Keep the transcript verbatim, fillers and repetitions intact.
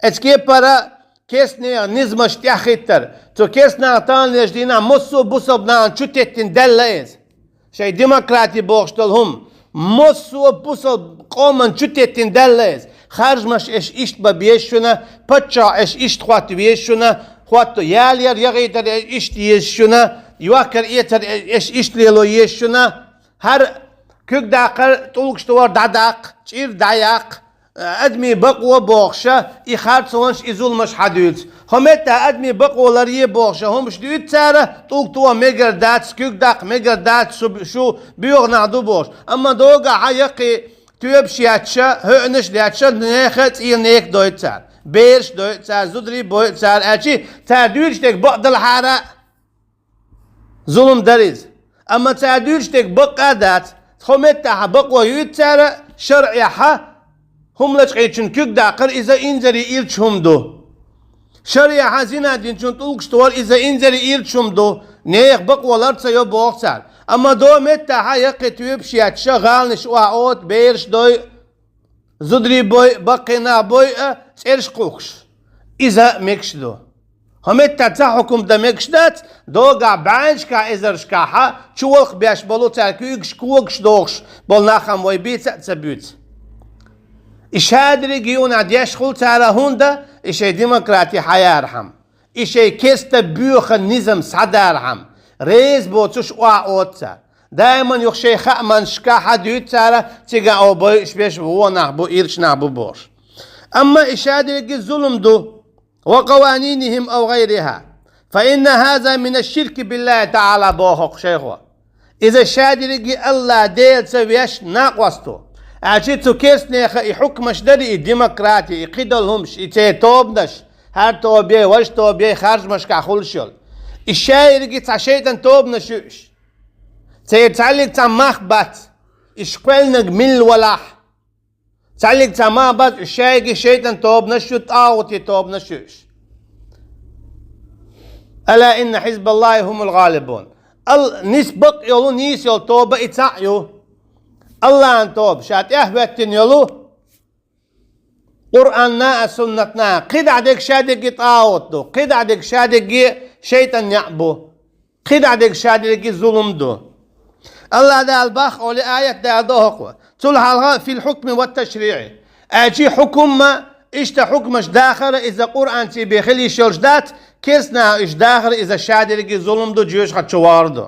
Эцу кепара керстанехан низамаш тӀаьхьахӀиттар. Цу керстанаха таханлерчу дийнахь массо а бусалба нахана чу теттина даьлла иза. Шайн демократи бохуш долу хӀума. Массо а бусалба къоман чу теттина даьлла иза. Харжамаш аша иштта бан беза шуна, паччахь аша иштта хӀотта веза шуна, хӀотто ялаяр яхийтар аша иштта еза шуна, йохкар эцар аша иштта лело еза шуна. ХӀара куьг даккхар, тӀулгаш тохар дӀадаккха, чӀир дӀаяккха, адамийн бакъо бохуша, и харцонаш, и зуламаш хьадуьйцу. ХӀо меттахь адамийн бакъо ларъе бохуша, хӀумаш дуьйцу цара, тӀулг тоха мегар дац, куьг даккха мегар дац, шу, шу боьха нах ду бохуш. Амма догахь яккхий тоьпаш етташ, хӀоьънаш летташ, нехан цӀийнан нека дойту цара. Бераш дойту цара, зударий бойту цара, аьлчи цара дуьйцуш дерг бакъ далахьара, зулам дара иза. Амма цара дуьйцуш дерг бакъ а дац, тхо меттахьа бакъо юьйцу цара, шарӀехьа хӀума лачкъийначун куьг даккхар иза инзаре ирча хӀума ду. ШарӀехьа зина динчун тӀулгаш тохар иза инзаре ирча хӀума ду, нехан бакъо лар ца йо боху цара. Амма до меттахьа яккхий тоьпаш етташ, гӀаланаш охьаота, бераш дой, зударий бой, баккхий нах бой а, цӀераш кхухкуш. Иза мегаш ду. ХӀо меттахь цхьа хьукум дан мегаш дац, догахь бӀеннашкахь эзаршкахьа, чувалха беш болу цара куьйгаш когаш дохуш болу нах-м вай бийца а ца буьйцу. И шадерриге юханехь деш хуьлу цара хӀунда, и шайн демократи хьаярхьама, и шайн керста боьха низам схьадархьама, реза боцуш охьаоцу цара. Даиман юха шайн хааманашкахьа дуьйцу цара, цига а бойуш беш вон нах бу, ирча нах бу бохуш. Амма и шадерриге зулам ду, وقوانينهم أو غيرها، فإن هذا من الشرك بالله تعالى, боху-кх шайхо. Иза шадерриге АллахӀ Дела ца веш накъост ву. Аьлчи цу керстанеха и хьукмаш дарий, и демократи, и кхидолу хӀумаш, и церан тобанаш, хӀара тоба яй, важа тоба яй, харжамашкахь хуьлуш йолу. И шайерриге цхьа шайтӀан тобанаш ю уьш. Церан цхьаьллиг цхьа мах бац, уьш кхоьллинарг милла валахь. Цхьаьллиг цхьа мах бац, уьш шайерриге шайтӀан тобанаш ю, тӀагӀути тобанаш ю уьш. ألا إن حزب الله هم الغالبون. Ал-, нис бакъ йолу, нийса йолу тоба и цхьаъ ю. АллахӀан тоба, ша тӀехӀоьттина йолу, Къуръанна а, суннатна а. КхидӀа дерг шадерриге тӀагӀут ду, кхидӀа дерг шадерриге шайтӀан неӀ бу. КхидӀа дерг шадерриге зулам ду. АллахӀ Дала боху олий аят Дала доху-кх. Цул хьалха في الحكم والتشريع. Аьлчи хьукумма, иштта хьукмаш дахара иза Къуръанций бен хила йиш йолуш дац, керстанаха уьш дахара иза шадерриге зулам ду, жоьжахати чу вахар ду.